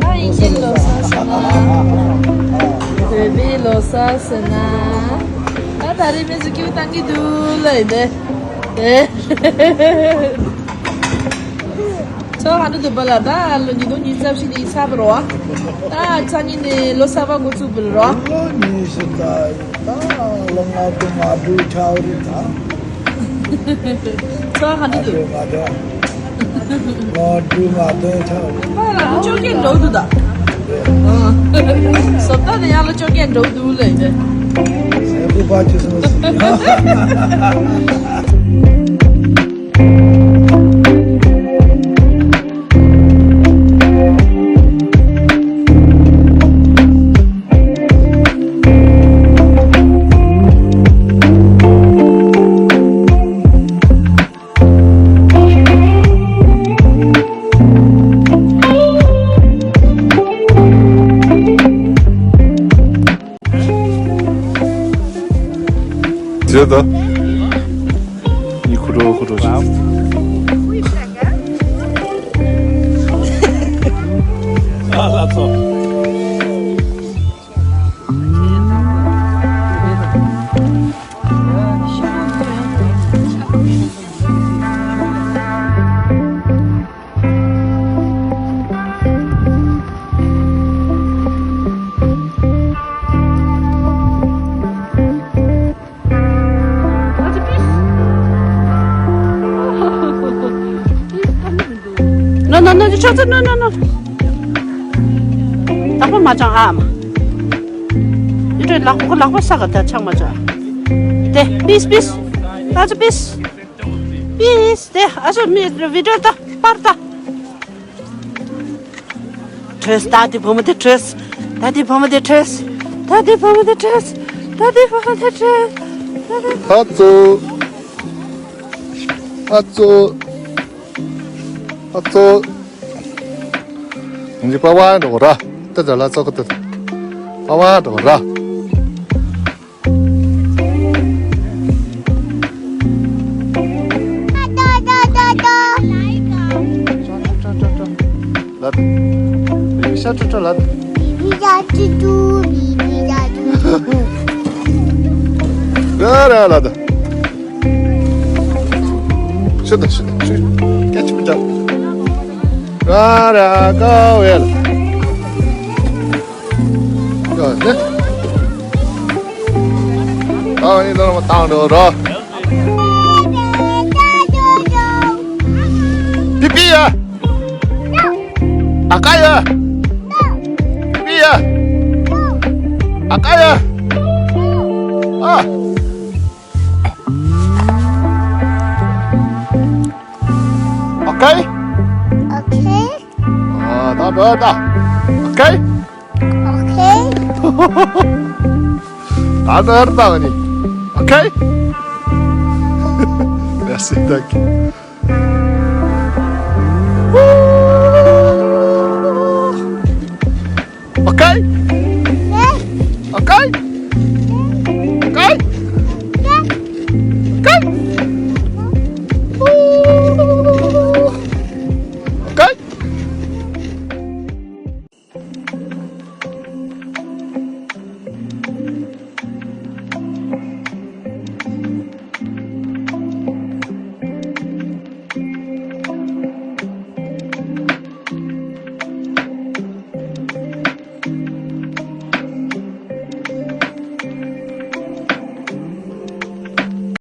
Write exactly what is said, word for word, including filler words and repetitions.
ཨ་ཡིན་གྱི་ལོ་གསར་ཟེར་ན། བོད་པའི་ལོ་གསར་ཟེར་ན། ད་ད་རེས་མི་ཚོ་སྐྱིད་པོ་བཏང་གི་འདུག་ལབ་ཡིན་ཏེ། ཚོ་ཧ་འདྲ་འདུག་པ་ལ། ད་ལོ་ཉིས་སྟོང་ཉི་ཤུ་རྩ་བཞི་ནས་ཚར་བ་རེད་བ། ད་སང་ཉིན་ནས་ལོ་གསར་པ་འགོ་བཙུགས་པ་རེད་བ། ལོ་ཉི་ཤུ་རྩ་བཞི། ད་ལོ་ལྔ་བཅུ་ང་དྲུག་ཆགས་རེད་ད། ཚོ་ཧ་འདྲ་འདུག་ང་དྲུག་ང་དྲུག་ང་དྲུག་ཆགས་རེད། ད་ལ་ལོ་བཅོ་བརྒྱད་འགྲོ་འདུག་ད། བཟོ་ལྟ་དེ་ཡང་ལོ་བཅོ་བརྒྱད་འགྲོ་འདུག་ལབ་ཡིན་ཏེ། ཟས་བུ་པ་ཅི་སོང་ཟིན། དེ་ད། ནི་ཁུ་རོ་ཁུ་རོ་ཞིག་ཨ་ལ་ཚོ། No, no, no, no, no, no, no, no. ད་པོ་མ་ཅང་ཨ་མ། ཡུ་ཏྲེ་ལག་པ་ལག་པ་ས་ག་ད་ཆང་མ་ཅང་། དེ་པིས་པིས། ད་ཅི་པིས། པིས་དེ་ཨ་ཅོ་མི་བི་ཌིའོ་ད་པར་ད། བྲོས། ད་དེ་བུ་མོ་དེ་བྲོས། ད་དེ་བུ་མོ་དེ་བྲོས། ད་དེ་བུ་མོ་དེ་བྲོས། ད་དེ་བུ་མོ་དེ་བྲོས། ད་དེ། ཨ་ཙོ། ཨ་ཙོ། ཨ་ཙོ། འདི་པ་བ་འགྲོ་ར། ཏི་ཏི་ལ་ཙོ་ཀི་ཏི། པ་བ་འགྲོ་ར། ལ། ཤ་ཁྲ་ཁྲ་ལ། ར་ར་ལ་ད། ཤི་ད་ཤི་ད་ཤི། སྐད་ཆ་མི་འདྲ། ར་ར་ཀ་ཝེ་ལ། ཡ་ནི། ཨ་ནི་ལ་མ་བཏང་འགྲོ་ར། པི་པི་ཡ། ཨ་ཀ་ཡ། པི་པི་ཡ། ཨ་ཀ་ཡ། ཨ། ཨ་ཀ་ཡ། ཨ་ཀ་ཡ། ཨ། ད་འགྲོ་ཡ་ད། ཨ་ཀ་ཡ། ཨ་ ད་ནར་ད་ནི། ཨོ་ཁེ། Merci, danke.